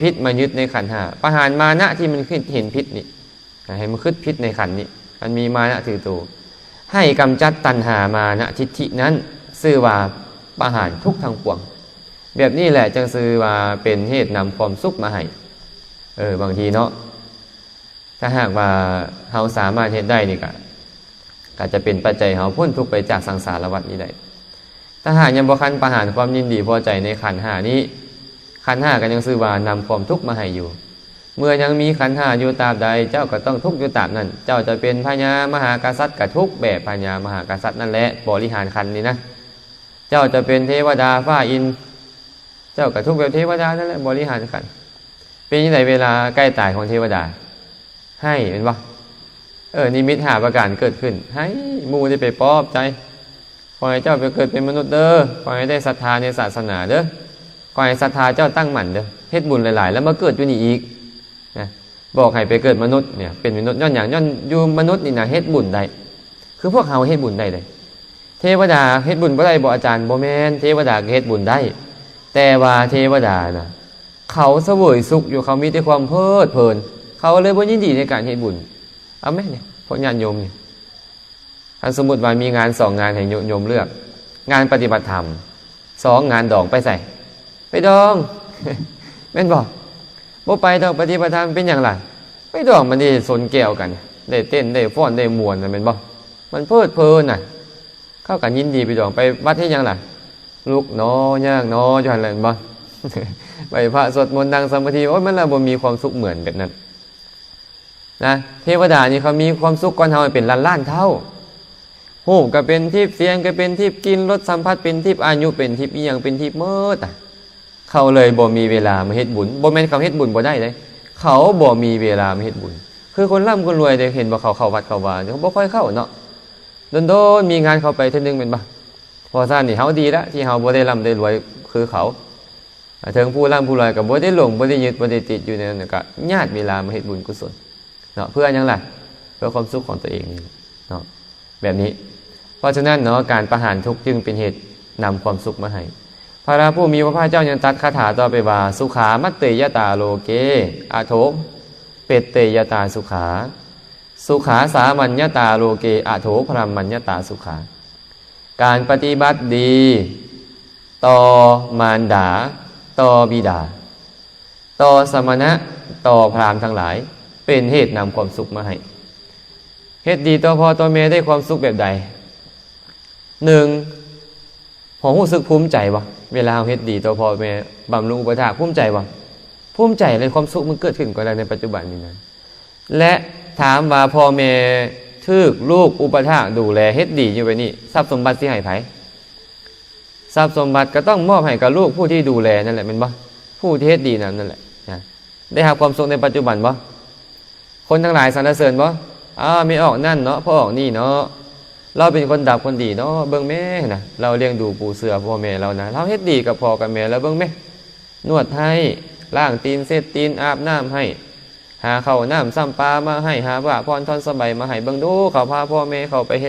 ຜິດມາຍຶດໃນຂັນຫ້າ ປະຫານມານະທີ່ມັນຄິດເຫັນຜິດນີ້ ໃຫ້ມັນຄິດຜິດໃນຂັນນີ້ ມັນມີມານະຖືໂຕ ໃຫ້ກຳຈັດຕັນຫາມານະທິດຖິນັ້ນ ຊື່ວ່າປະຫານທຸກທັງປວງ. ແບບນີ້ແຫຼະຈຶ່ງຊື່ວ່າເປັນເຫດນຳຄວາມສຸກມາໃຫ້. ເອີ ບາງທີເນາະ ຖ້າຫາກວ່າເຮົາສາມາດເຮັດໄດ້ນີ້ກະ ກະຈະເປັນປັດໄຈໃຫ້ເຮົາພົ້ນທຸກໄປຈາກສັງສາລະວັດນີ້ໄດ້. ຖ້າຫາກຍັງບໍ່ທັນປະຫານຄວາມຍິນດີພໍໃຈໃນຂັນຫ້ານີ້ ຂັນຫ້າກໍຍັງຊື່ວ່ານຳຄວາມທຸກມາໃຫ້ຢູ່. ເມື່ອຍັງມີຂັນຫ້າຢູ່ຕາບໃດ ເຈົ້າກໍຕ້ອງທຸກຢູ່ຕາບນັ້ນ. ເຈົ້າຈະເປັນພະຍາມະຫາກະສັດ ກໍທຸກແບບພະຍາມະຫາກະສັດນັ້ນແຫຼະ ບໍລິຫານຂັນນີ້ນະ. ເຈົ້າຈະເປັນເທວະດາຟ້າອິນ ເຈົ້າກໍທຸກແບບເທວະດານັ້ນແຫຼະ ບໍລິຫານຂັນ. ເປັນຈັ່ງໃດເວລາໃກ້ຕາຍຂອງເທວະດາ? ໄຫ້ແມ່ນບໍ່? ເອີ ນິມິດຫ້າປະການເກີດຂຶ້ນ ໄຫ້ ໝູ່ໄດ້ໄປປອບໃຈ ຂໍໃຫ້ເຈົ້າໄປເກີດເປັນມະນຸດເດີ ຂໍໃຫ້ໄດ້ສັດທາໃນສາສະໜາເດີ ຂໍໃຫ້ສັດທາເຈົ້າຕັ້ງໝັ້ນເດີ ເຮັດບຸນຫຼາຍໆ ແລ້ວມາເກີດຢູ່ນີ້ອີກນະ. ບອກໃຫ້ໄປເກີດມະນຸດເນຍ ເປັນມະນຸດຍ້ອນຫຍັງ? ຍ້ອນຢູ່ມະນຸດນີ້ນະເຮັດບຸນໄດ້ ຄືພວກເຮົາເຮັດບຸນໄດ້ເດ້. ເທວະດາເຮັດບຸນບໍ່ໄດ້ບໍ່ອາຈານ? ບໍ່ແມ່ນ ເທວະດາກໍເຮັດບຸນໄດ້ ແຕ່ວ່າເທວະດານະ ເຂົາສະເຫວີຍສຸກຢູ່ ເຂົາມີແຕ່ຄວາມເພີດເພີນ ເຂົາເລີຍບໍ່ຍິນດີໃນການເຮັດບຸນ. ເອົາແມະນີ້ ພວກຍາດໂຍມນີ້ ຄັນສົມມຸດວ່າມີງານສອງງານໃຫ້ໂຍມເລືອກ ງານປະຕິບັດທຳ ສອງ ງານດອງ ໄປໃສ? ໄປດອງ ແມ່ນບໍ່? ບໍ່ໄປດອກປະຕິບັດທຳ. ເປັນຫຍັງລະ? ໄປດອງມັນໄດ້ຊົນແກ້ວກັນ ໄດ້ເຕັ້ນ ໄດ້ຟ້ອນ ໄດ້ມ່ວນນະ ແມ່ນບໍ່? ມັນເພີດເພີນນະ ເຂົາກໍຍິນດີໄປດອງ. ໄປວັດເຮັດຫຍັງລະ? ລຸກໜໍຍ່າງໜໍຢູ່ຫັ້ນແຫຼະ ແມ່ນບໍ່? ໄຫວ້ພະສວດມົນນັ່ງສະມາທິ ໂອ້ຍ ມັນລະບໍ່ມີຄວາມສຸກເໝືອນແບບນັ້ນນະ. ເທວະດານີ້ເຂົາມີຄວາມສຸກກ່ອນເຮົາເປັນລ້ານໆເທົ່າ. ຮູບກໍເປັນທິບ ສຽງກໍເປັນທິບ ກິ່ນ ລົດສຳຜັດເປັນທິບ ອາຍຸເປັນທິບ ອີ່ຫຍັງເປັນທິບໝົດ. ເຂົາເລີຍບໍ່ມີເວລາມາເຮັດບຸນ. ບໍ່ແມ່ນເຂົາເຮັດບຸນບໍ່ໄດ້ເດ້ ເຂົາບໍ່ມີເວລາມາເຮັດບຸນ. ຄືຄົນລ່ຳຄົນລວຍເດ້ ເຫັນບໍ່ ເຂົາເຂົ້າວັດເຂົ້າວາ ເຂົາບໍ່ຄ່ອຍເຂົ້າເນາະ ດົນໆມີງານເຂົ້າໄປເທື່ອໜຶ່ງ ແມ່ນບໍ່? ເພາະສະນັ້ນນີ້ ເຮົາດີລະ ທີ່ເຮົາບໍ່ໄດ້ລ່ຳໄດ້ລວຍຄືເຂົາ. ເຖິງຜູ້ລ່ຳຜູ້ລວຍກໍບໍ່ໄດ້ຫຼົງ ບໍ່ໄດ້ຍຶດ ບໍ່ໄດ້ຕິດຢູ່ໃນນັ້ນ ກໍຍາດເວລາມາເຮັດບຸນກຸສົນເນາະ. ເພື່ອຫຍັງລະ? ເພື່ອຄວາມສຸກຂອງຕົວເອງນີ້ເນາະ ແບບນີ້. ເພາະສະນັ້ນເນາະ ການປະຫານທຸກຈຶ່ງເປັນເຫດນຳຄວາມສຸກມາໃຫ້. ພະຜູ້ມີພະພາກເຈົ້າຍັງຕັດຄາຖາຕໍ່ໄປວ່າ ສຸຂາມັດເຕຍະຕາໂລເກ ອະໂຖ ເປດເຕຍະຕາສຸຂາ ສຸຂາສາມັນຍະຕາໂລເກ ອະໂຖພະລັມມັນຍະຕາສຸຂາ. ການປະຕິບັດດີຕໍ່ມານດາ ຕໍ່ບິດາ ຕໍ່ສະມະນະ ຕໍ່ພຣາມທັງຫຼາຍ ເປັນເຫດນຳຄວາມສຸກມາໃຫ້. ເຮັດດີຕໍ່ພໍ່ຕໍ່ແມ່ໄດ້ຄວາມສຸກແບບໃດ? ໜຶ່ງ ເຮົາຮູ້ສຶກພູມໃຈບໍ່? ເວລາເຮົາເຮັດດີຕໍ່ພໍ່ແມ່ ບຳລຸງອຸປະຖາກ ພູມໃຈບໍ່? ພູມໃຈເລີຍ. ຄວາມສຸກມັນເກີດຂຶ້ນກໍໄດ້ໃນປັດຈຸບັນນີ້ນະ. ແລະ ຖາມວ່າພໍ່ແມ່ຖືກລູກອຸປະຖາກດູແລ ເຮັດດີຢູ່ແບບນີ້ ຊັບສົມບັດຊິໃຫ້ໃຜ? ຊັບສົມບັດກໍຕ້ອງມອບໃຫ້ກັບລູກຜູ້ທີ່ດູແລນັ້ນແຫຼະ ແມ່ນບໍ່? ຜູ້ທີ່ເຮັດດີນຳນັ້ນແຫຼະນະ ໄດ້ຮັບຄວາມສຸກໃນປັດຈຸບັນບໍ່? ຄົນທັງຫຼາຍສັນລະເສີນບໍ່? ອາ ແມ່ອອກນັ້ນເນາະ ພໍ່ອອກນີ້ເນາະ ລາວເປັນຄົນດັບຄົນດີເນາະ ເບິ່ງແມ້ນະ ລາວລ້ຽງດູປູເສືອພໍ່ແມ່ລາວນະ ລາວເຮັດດີກັບພໍ່ກັບແມ່ລາວ ເບິ່ງແມ້ ນວດໃຫ້ ລ້າງຕີນ ເຊັດຕີນ ອາບນ້ຳໃຫ້ ຫາເຂົ້ານ້ຳຊ້ຳປາມາໃຫ້ ຫາຜ້າຜ່ອນທ່ອນສະໄບມາໃຫ້ ເບິ່ງດູ ເຂົາພາພໍ່ແມ່ເຂົາໄປເຮັດ